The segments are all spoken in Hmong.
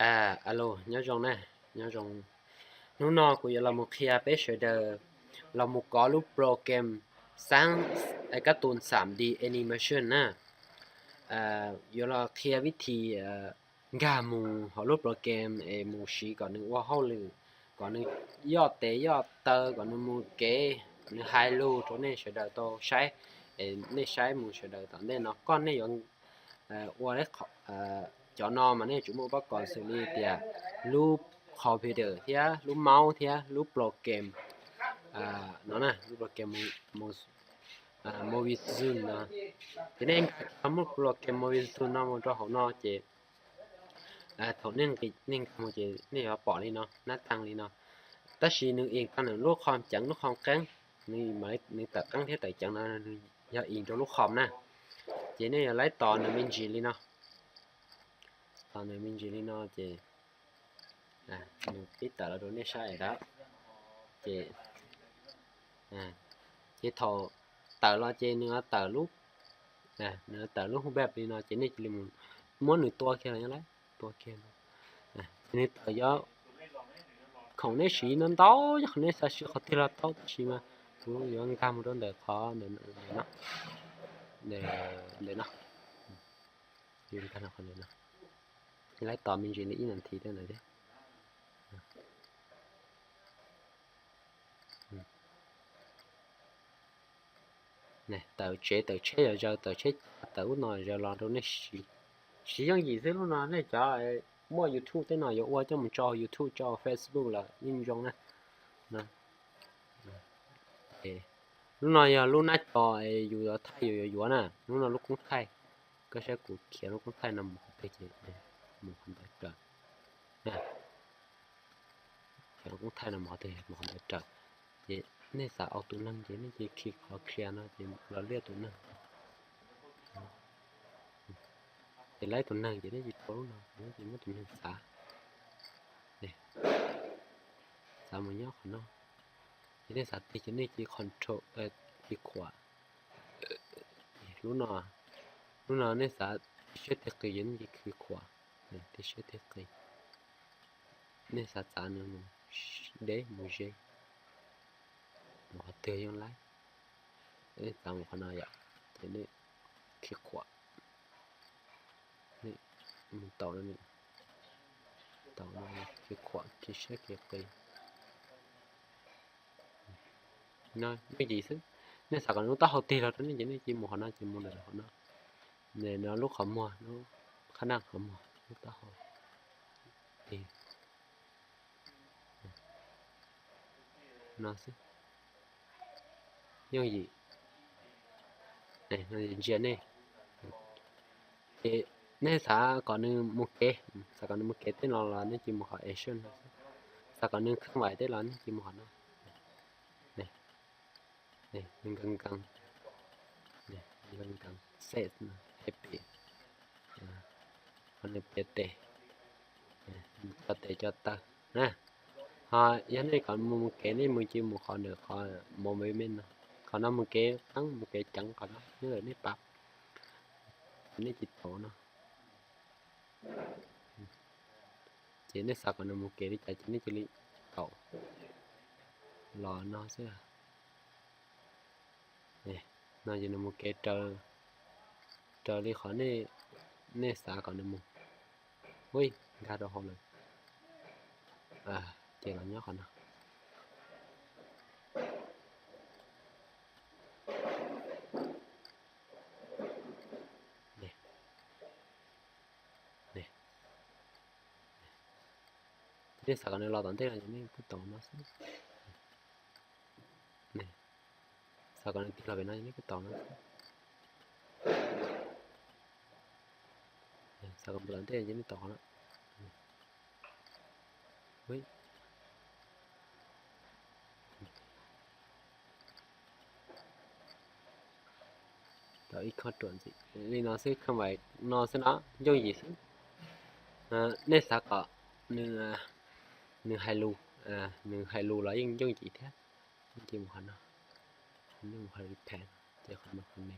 Alo, nyob zoo na, nyob zoo. Hnub no kuv yuav los mus qhia peb sawv daws los mus kov lub program xab, kab tus xam D animation na. Yuav los qhia vib thi nkag mus hauv lub program es mus siv kom nws ua hauj lwm, kom nws yoj tes yoj taw, kom nws mus kev, kom nws hais lus rau nej sawv daws tau saib. Nej saib mus sawv daws tom ntej no, koj nej yuav ua cov no mas nej yuav tsum muaj pab kom xws li tias lub computer thiab lub mouse thiab lub program no na, lub program Movizoom no. Ces nej nkag kiag lub program Movizoom no mus rau hauv no ces thaum nej nkag mus ces nej yuav pom li no, nab tag li no. Tab sis nws ib tag nws lub qhov ceev lub qhov qeeb, nws tawm qeeb thiab tawm ceev no yog ib rau lub qhov na. Ces nej yuav laib tos nws me ntsis li no. Tos nws me ntsis li no ces nws pib tawm los rau nej saib ntawd. Ces, ces thaum tawm los ces nws tawm lub, nws tawm lub hu npaj li no ces nej cia li mus muab nws tua kiag los yog laib tua kiag no. Ces nws tawm yog khoom nej siv no ntau, yog khoom nej xav siv qhov twg los tau, tab sis mas kuv yuav nkag mus rau ntawm qhov ntawm no, ntawm no, yuav nkag rau qhov ntawm no, laib tos me ntsis li ib nas this tej ntawd thiab. Tawm tsev tawm tsheb yog zaws, tawm tsheb cav tawm ub no zaws los rau nej siv, siv yooj yim xwb. Lub no nej cov muaj YouTube tej no yuav ua coj mus tso YouTube tso Facebook los yeej zoo na. Lub no yog lub nab co yus yuav thaij yus yuav yuav na, lub no lub koob thaij. Koj saib kuv khiav lub koob thaij no mus qhov twg ces mus qhov ntawd raws. Khiav lub koob thaij no mus qhov twg mus qhov ntawd raws. Ces nej xav ua tus neeg ces nej cia li khi qhov clear no ces los liaj tus neeg. Ces laib tus neeg ces nej cia li tau lub no, ces muab tus neeg xav, xav mus nyob qhov no. Ces nej xav tig ces nej cia li control, cia li khuam. Lub no, lub no nej xav tig siab tig qis ces nej cia li khuam, tig siab tig qis. Nej xav txav nws mus deb mus ze, mus qhov twg yeej laib. Nej txav mus qhov no yom, ces nej khi khuam, mus tau, tau khi khuam khi siab khi qis. No yooj yim xwb. Nej xav kom nws lub taub hau tig los rau nej ces nej cia li mus qhov no ces mus ntawm qhov no. No lub qhov muag, lub qhab naj qhov muag, lub taub hau tig. No xwb. Yooj yim. Ntsia nej. Ces nej xav kom nws mus kev, xav kom nws mus kev tej no los nej cia li mus qhov action no xwb. Xav kom nws khwb vais tej los nej cia li mus qhov no. Nws nkees nkees, nkees nkees, set no, happy, qhov nws piav tes, cov tes cov taw na. Ho yog nej kom mus mus kev nej mus cia li mus qhov ntawm qhov movement no, qhov no mus kev qeeb mus kev ceev qhov no nyob ntawm nej pab, nej cia li tau no. Ces nej xav kom nws mus kev li cas ces nej cia li tau los no xwb. No ces nws mus kev raws li qhov nej xav kom nws mus. Ui, nkag rau hauv lawm. Ces los nyob qhov no. Nej xav kom nws los tom ntej no ces nej kuj tau no xwb. Xav kom nws tig los pem no ces nej kuj tau no xwb. Xav kom mus tom ntej ces nej tau qhov no. Tau ib qho ruam ntxim li no xwb, kham vais no xwb no, yooj yim xwb. Nej xav kom nws hais lus, nws hais lus los yeej yooj yim thiab. Nej mus qhov no, nej mus qhov repair, ces qhov no qhov ne,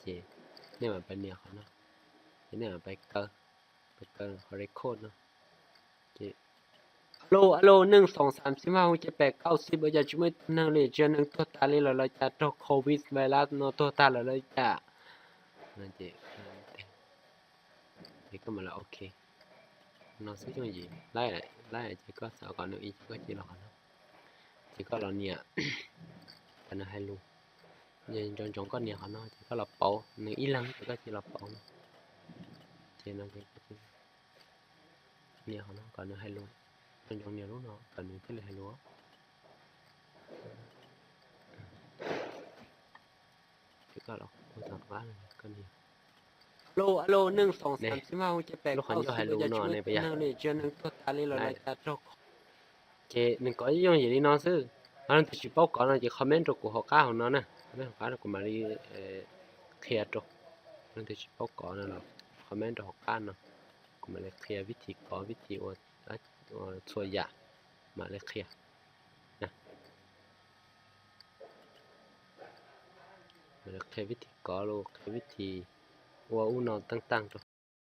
ces nej mam pais nias qhov no, ces nej mam pais kaw, pais kaw qhov record no. Ces, alo, alo, neej xoom xaam xib hwj hu ces pem kauj xib ua cas tsis muaj ib tug neeg li, tsis yog neeg tuag tas li los lawv cas, raug covid virus no tuag tag lawm lawv cas. Ces koj mam li ok. No xwb yooj yim, laib, laib ces koj xav kom nws ib ces koj cia los qhov no. Ces koj los nias, kom nws hais lus. Nco ntsoov koj nias qhov no ces koj los pauv nws ib leeg ces koj cia los pauv no. Ces no ces nias qhov no kom nws hais lus. Nco ntsoov nias lub no kom nws thiaj li hais lus. Ces koj los hu tom qab no koj nias, alo, alo, neej xoom xaam xib hwj hu ces pem lub qhov ncauj hais lus no ne, puas yog? Ces nws kov yooj yim li no xwb. Ho leej twg tsis paub kov no ces comment rau kuv hauv qab hauv no na, comment hauv qab no kuv mam li qhia rau. Leej twg tsis paub kov no los comment rau hauv qab no, kuv mam li qhia vib thim kov, vib thim ua txhua yam, mam li qhia. Mam li qhia vib thim kov los qhia vib thim ua ub no teej teej rau.